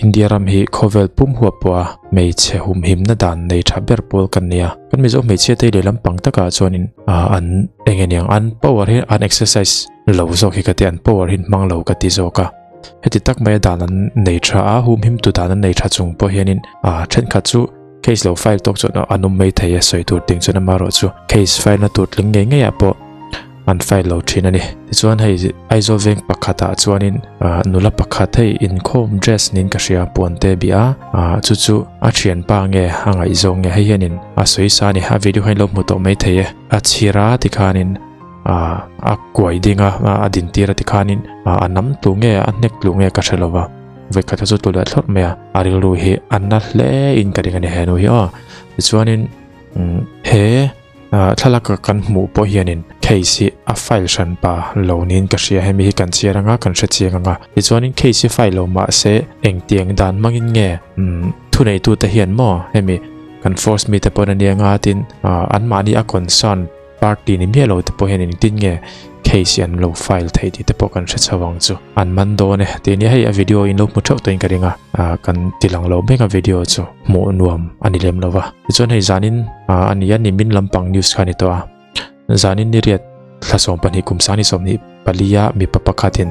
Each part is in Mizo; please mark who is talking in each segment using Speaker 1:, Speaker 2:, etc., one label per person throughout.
Speaker 1: India ram hi khawvel pum huap pawha hmeichhe humhimna dan nei tha ber pawl kan nia. Kan Mizo hmeichhia te lehlam pang takah chuanin an eng eng ang an power hi an exercise lo zawk hi ka ti an power hi an hmang lo ka ti zawk a. Heti tak maia dan an nei tha a, humhimtu dan an nei tha chung pawh hianin thenkhat chu case lo file tawk chuan an awm mai thei a sawi tur ting chuan amaherawh chu case file na tur tling ngei ngeiah pawh an file lo thin a ni. Tichuan hei Aizawl veng pakhatah chuanin nula pakhat hei inkhawm dress niin ka hria puan te bih a, chu chu a thianpa nge a ngaihzawng nge hei hianin a sawi sa a ni. A video kha in lo hmu tawh mai thei e. A chhir a tikhanin a kuai ding a, a din tir a tikhanin a nam tlu nge a hnek tlu nge ka hre lo va. Vawikhat kha chu tlu leh thlawrh mai a, a rilru hi a na hle in ka ring a ni he nu hi aw. Tichuanin he thlalak a kan hmuh pawh hianin case hi a file hran pa lo niin ka hria hemi hi kan chhiar anga kan hre chiang anga. Tichuanin case hi file lo mahse engtiang dan hmangin nge thuneitute hian maw hemi kan force mite pawn a nia nga tin anmahni a concern Party ni miah lo te pawh hian engtin nge case hi an lo file theih tih te pawh kan hre chho ang chu. An man dawn e tih nia hei a video in lo hmu theuh tawhin ka ring a, kan ti lang lo mek a video chu hmuh nuam a ni lem lo va. Tichuan hei zanin a ni a nimin lampang news kha a ni tawh a, zanin ni riat thla 12 kum 2024 a mipa pakhatin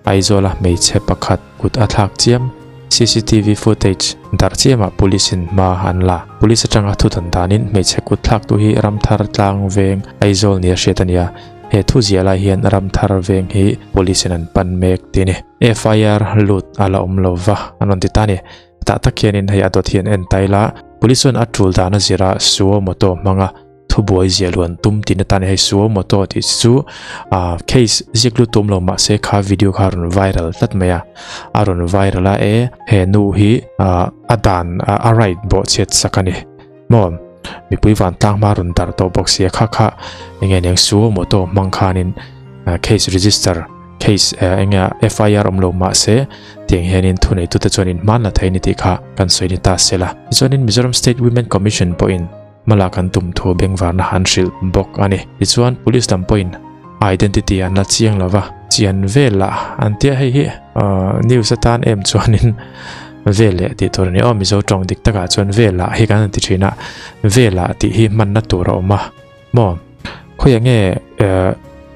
Speaker 1: Aizawla hmeichhe pakhat kut a thlak chiam, cctv footage darh chiamah police in hma an la. Police atanga thu dan danin hmeichhe kut thlaktu hi Ramthar tlang veng Aizawl nia hriat a ni a, he thu ziah lai hian Ramthar veng hi police in an pan mek tih a ni. FIR lut a la awm lo va an rawn ti ta a ni. Tah tak hianin hei a dawt hi an en ta ila, police chuan a tul dan a zir a, suo moto hmanga Thubuai ziah luan tum tihna tan hei suo moto tih chu ah case ziak lut tum lo mahse kha video kha a rawn viral tlat mai a a rawn viral a e he nu hi ah a dan a right bawh chhiat sak a ni maw mipui vantlang hma rawn darh tawh bawk sia kha kha enge niang suo moto hmang khanin case register case enge FIR awm lo mahse tiang hianin thuneitute chuanin hman la thei a ni tih kha kan sawi ni ta sela tichuanin Mizoram State Women Commission pawhin Hmala kan tum thu bengvarna han hrilh bawk a ni. Tichuan police lam pawhin identity an la chiang lo va, chian velah an tia hei hi news atan em chuanin veleh tih tur a ni aw Mizo tawng dik takah chuan velah hi kan han ti thin a, velah tih hi hmanna tur a awm a maw khawiah nge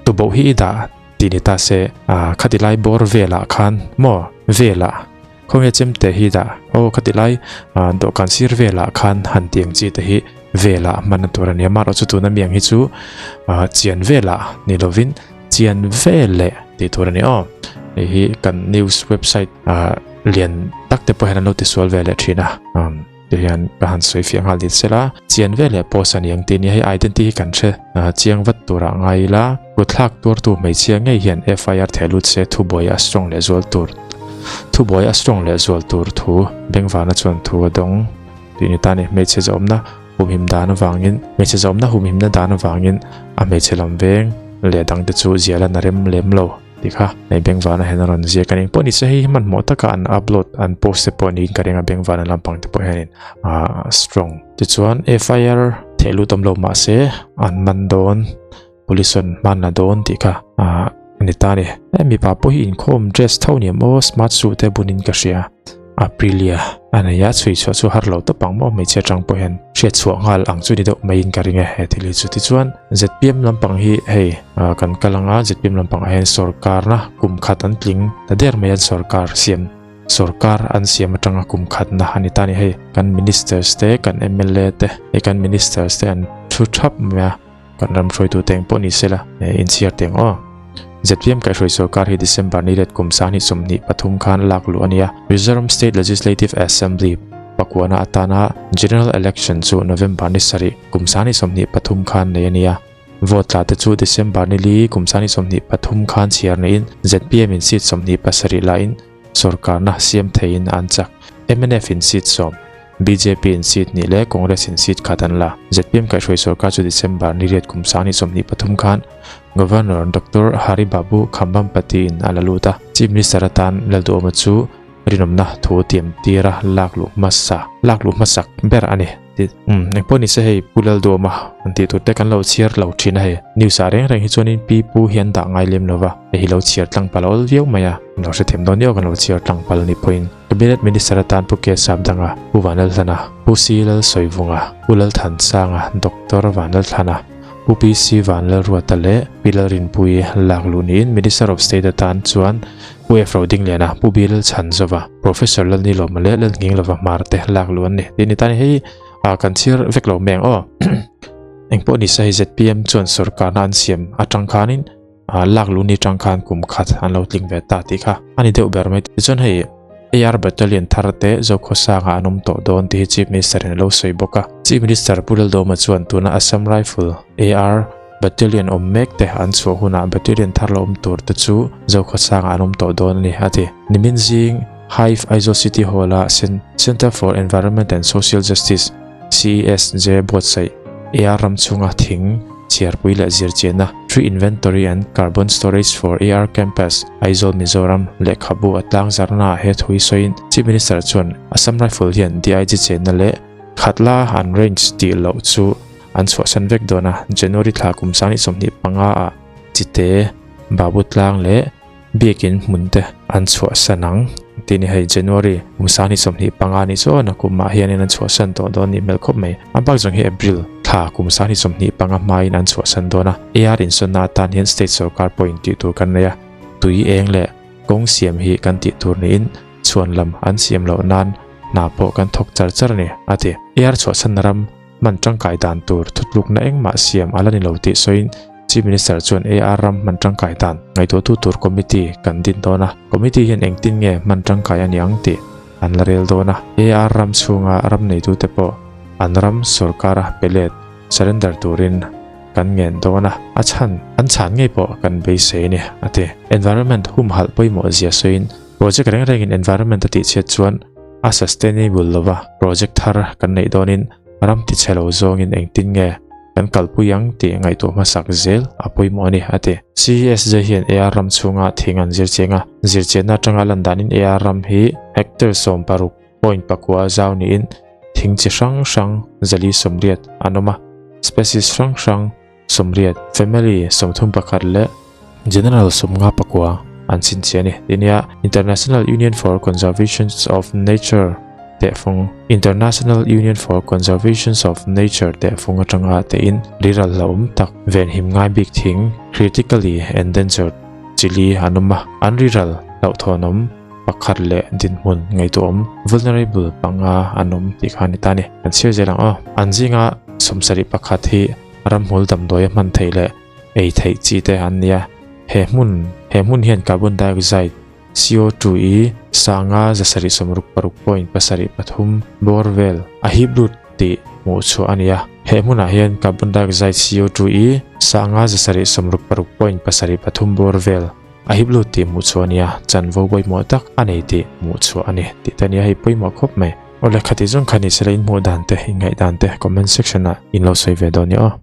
Speaker 1: tuboh hi i dah tih ni ta se khati lai bawr velah khan maw velah. Khawnge chemte hi dah aw khati lai dawhkan sir velah khan han ti ang chi te hi velah hman a tur a nia amaherawh chu tuna mi ang hi chu chian velah ni lovin chian veleh tih tur a ni aw hei hi kan news website lian tak te pawh hian an lo tisual ve leh thin a. Ti hian ka han sawi fiah nghal dit sela, chian ve leh post a ni ang tih nia hei identity hi kan hre chiang vat turah ngai ila, kutthlak tuartu hmeichhia ngei hian FIR theh lut se thubuai a strong leh zual tur thubuai a strong leh zual tur thu bengvana chuan thu a dawng tih ni ta ni hmeichhe zawmna humhim dan avangin hmeichhe zawmna humhimna dan avangin a hmeichhe lam veng leh dangte chu zial a na rem lem lo. Ti kha hei bengvana hian a rawn ziak a ni. Pawh ni se hei hi hmanhmawh taka an upload an post te pawh niin ka ring a bengvana lampang te pawh hianin ah strong. Tichuan FIR theh lut awm lo mahse an man dawn police an hman la dawn tih kha ah a ni ta a ni. Hei mipa pawh hi inkhawm dress tho ni em aw smart suit te bunin ka hria. Aprilia a nei a, chhui chhuah chu har lo tawp ang maw hmeichhia atang pawh hian hriat chhuah nghal ang chu ni deuh maiin ka ring e he thil hi chu. Tichuan zpm lampang hi hei kan kal ang a, zpm lampangah hian sawrkarna kum khat an tling ta der mai an sawrkar siam sawrkar an siam atanga kum khatna a ni ta a ni. Hei kan ministers te kan mla te hei kan ministers te an thu thap mai a. Kan ram hruaitu teng pawh ni sela inchhiar teng aw. Zpm kaihhruai sorkar hi December ni let kum 2023 khan lak luh a ni a. Mizoram State Legislative Assembly pakuana atana General Election chu November ni sarih kum 2023 khan nei a ni a. Vote tla te chu December ni li kum 2023 khan chhiar niin zpm in seat 27 lain sorkarna siam theiin an chak. Mnf in seat sawm, bjp in seat hnih leh Congress in seat khat an la. Zpm kaihhruai sorkar chu December ni riat kum 2023 khan Governor Doctor Hari Babu Khambampati in a la lut a. Chief Minister atan Lalduhawma chu rinawmna thu tiam tira lak luh hmasa lak luh hmasak ber a ni. Ti umm engpawh ni se hei Pu Lalduama an tih tur te kan lo chhiar lo thin a hei. News ah reng reng hi chuanin pi pu hi an dah ngai lem lo va, hei hi lo chhiar tlang pal a awl viau mai a, kan lo hrethiam dawn nia kan lo chhiar tlang pal ni pawhin. Cabinet Minister atan Pu K Sapdanga, Pu Vanlalhlana, Pu C Lalsawivunga, Pu Lalthansanga, Doctor Vanlalthlana, Pu PC Vanlalruata leh Pi Lalrinpuii lak luh niin Minister of State atan chuan Pu F Rodingliana, Pu B Lalchhanzova, Professor Lalnilawma leh Lalnginglova hmar te lak luh an ni. Tih ni tan hei kan chhiar vek lo mai ang aw. Engpawh ni se hei zpm chuan sorkarna an siam atang khanin lak luh ni atang khan kum khat an lo tling ve ta tih kha a ni deuh ber mai. Tichuan hei AR Battalion thar te Zokhawsanga an awm tawh dawn tih hi Chief Minister in a lo sawi bawk a. Chief Minister Pu Laldawma chuan tuna Assam Rifle AR Battalion awm mek te an chhuah hunah battalion thar la awm tur te chu Zokhawsangah an awm tawh dawn a ni, a ti. Nimin zing Hive Aizawl City Hall-a Centre for Environment and Social Justice, CESJ, buatsaih AR ram chhunga thing chhiarpui leh zirchianna, Tree Inventory and Carbon Storage for AR Campus, Aizawl, Mizoram, lehkhabu a tlangzarnaah he thu hi sawiin Chief Minister chuan Assam Rifle hian DIG chenna leh Khatla an range tih loh chu An chhuahsan vek dawn a, January thla kum 2025 ah Chite, Babu tlang leh Biakin hmun te an chhuahsan ang tih ni hei January kum 2025 ni chuan a kum ah hianin an chhuahsan tawh dawn nih hmel khawp mai. A bak zawng hi April thla kum 2025 hmain an chhuahsan dawn a, AR insawnna atan hian state sorkar pawhin tih tur kan nei a, tui eng leh kawng siam hi kan tih tur niin chhuan lam an siam loh nan hna pawh kan thawk char char a ni, a ti. AR chhuahsanna ram hman tangkai dan tur thutlukna engmah siam a la ni lo tih sawiin Chief Minister chuan AR ram hman tangkai dan ngaihtuahtu tur committee kan din dawn a, committee hian engtin nge hman tangkai a ni ang tih an la rel dawn a. AR ram chhunga ram neitute pawh an ram sorkara pe let, surrender, turin kan ngen dawn a, a chhan an chhan ngei pawh kan beisei a ni, a ti. Environment humhalh pawimawh zia sawiin project reng rengin environment a tihchhiat chuan a sustainable lova project thar kan neih dawnin ram ti chhe lo zawngin engtin nge kan kalpui ang tih ngaihtuah hmasak zel a pawimawh a ni, a ti. CESJ hian AR ram chhunga thing an zir chiang a, zirchianna atanga lan danin AR ram hi hectare 16.4 zau niin thing chi hrang hrang 480 an awm a, species hrang hrang 80, family 31 leh general 59 an chhinchhiah a ni. Tinia International Union for Conservation of Nature tehfung International Union for Conservation of Nature tehfung atanga tein riral hlauhawm tak venhim ngai bik thing critically endangered chili an awm a, an riral hlauhthawnawm pakhat leh dinhmun ngaihtuahawm vulnerable panga an awm tih kha a ni ta a ni. Kan chhiar zel ang aw. An zinga 71 hi ramhmul damdawi a hman theih leh ei theih chi te an ni a, he hmun he hmun hian carbon dioxide, CO2, i sanga 766.73 bawr vel a hip lut tih hmuh chhuah a ni a, he hmunah hian carbon dioxide, CO2, i sanga 766.73 bawr vel a hip lut tih hmuh chhuah a ni a, chanvo pawimawh tak a nei tih hmuh chhuah a ni tih te a ni a, hei pawimawh khawp mai. Awle khati zawng kha ni sela in hmuh dan te, in ngaih dan te comment section ah in lo sawi ve dawn nia aw.